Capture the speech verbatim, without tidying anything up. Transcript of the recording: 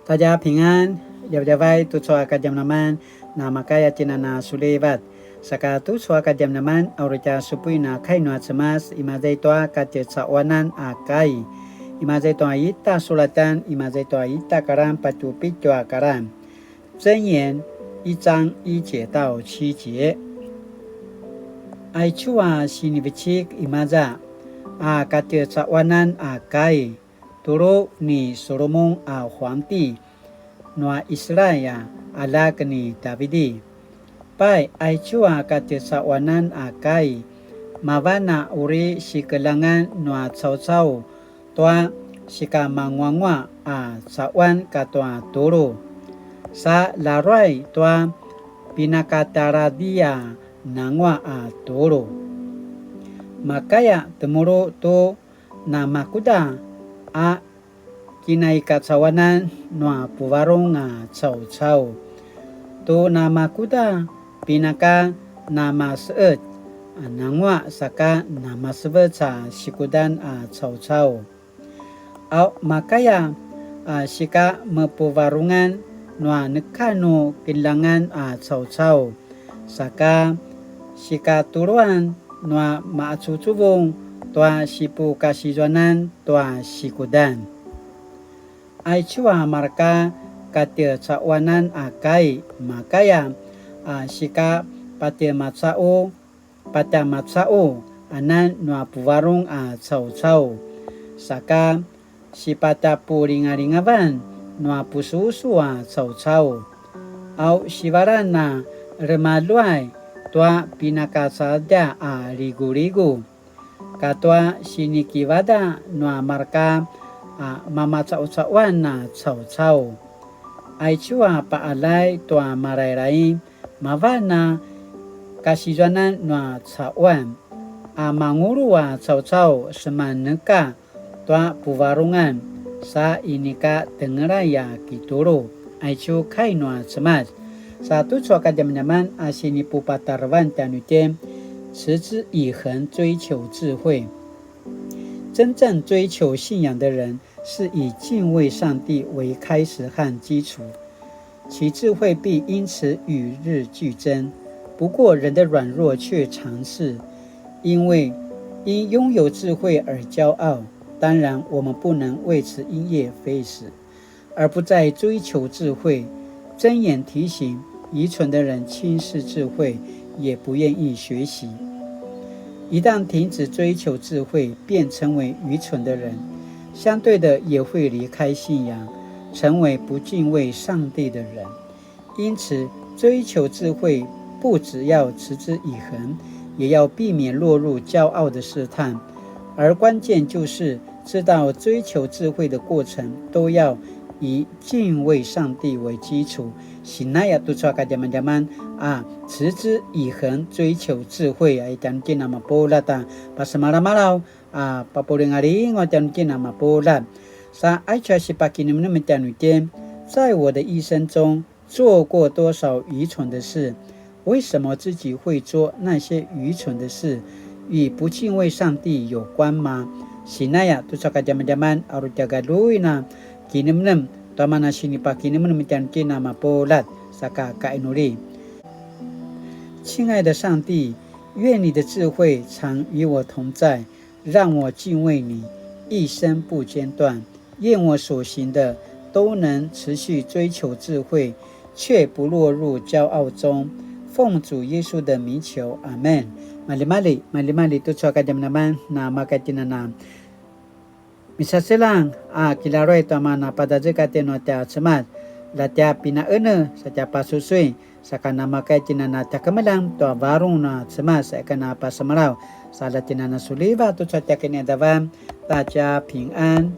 大家平安, djavadjavay tucu a kadjamadjaman, namakaya tjinana sulivat. Saka tucu a kadjamadjaman, a uri tja supuin a kai nua Cemas, imaza i tua katjecaquanan a kai. Imaza i tua ita sulatan, imaza i tua ita karan, patju pitju a karan. 箴言一章一節到七節. Aicu a sinivecik imaza a katjecaquanan a kai, tulu ni Solomon a huangti nua Israel a aljak ni Davidi. Pai, aicu a katjecaquanan a kai, mavan a uri sikeljangan nua caucau tua sikamanguanguaq a caquan katua tulu. Sa laruay tua pinakataladji a nanguaq a tulu. Makaya temulu tu namakuda a kinaikacauanan nua puvarung a caucau. Tu namakuda pinaka namaseqet a nanguaq saka namasevec a sikudan a caucau. Au makaya a sika mepuvarungan nua neka nu kinljangan a caucau, saka sikatuluan nua maqacuvucuvung tua sipukasizuanan tua sikudan. Aicu a marka katjecaquanan a kai makaya a sika patjemacaqu patjamacaqu anan nua puvarung a caucau, saka sipatjapulingalingavan nua pususu a caucau. Au sivalan a remaluay tua pinakacadja a liguligu, katua sinikivada nua marka a mamacaucauan a caucau. Aicu a paqaljay tua Malailaing, mavan a kasizuanan nua caquan, a mangulu a caucau semaneka tua puvarungan, sa inika tengelay a kitulu. Aicu kai nua Cemas. Sa tucu a kadjamadjaman a sinipupatarevan tjanuitjen, 持之以恆追求智慧。真正追求信仰的人，是以敬畏上帝为开始和基础，其智慧必因此与日俱增。不过，人的软弱却常是因为因拥有智慧而骄傲。当然，我们不能为此因噎废食，而不再追求智慧。箴言提醒，愚蠢的人轻视智慧，也不愿意学习。一旦停止追求智慧，便成为愚蠢的人，相对的也会离开信仰，成为不敬畏上帝的人。因此，追求智慧不只要持之以恒，也要避免落入骄傲的试探。而关键就是知道追求智慧的过程都要以敬畏上帝为基础。Sinaya tucu a kadjamadjaman a 持之以恒追求智慧 a i tjanuitjen a mapuljat a pasemalamalaw a papulingalingaw tjanuitjen a mapuljat. Sa aicu a sipakinemnem tjanuitjen, 在我的一生中做过多少愚蠢的事？为什么自己会做那些愚蠢的事？与不敬畏上帝有关吗？Sinaya tucu a kadjamadjaman a uri tja galjuin a kinemnem tua mana sinipakinemnem tjanuitjen a mapuljat, saka kainuli. 亲爱的上帝，愿你的智慧常与我同在，让我敬畏你，一生不间断。愿我所行的都能持续追求智慧，却不落入骄傲中。奉主耶稣的名求，阿们。Maljimalji, maljimalji tucu a kadjamadjaman, na makatjinana. Misaselang a kilaruay tua mana padazekatjen nua tja Cemas, la tja pinaene sa tja pasusui, saka namakaya tjinana tja kemeljang tua varung nua Cemas, sa ika na pasemalaw, sa la tjinana suliva tucu a tja kiniqadavan, ta tja pingan.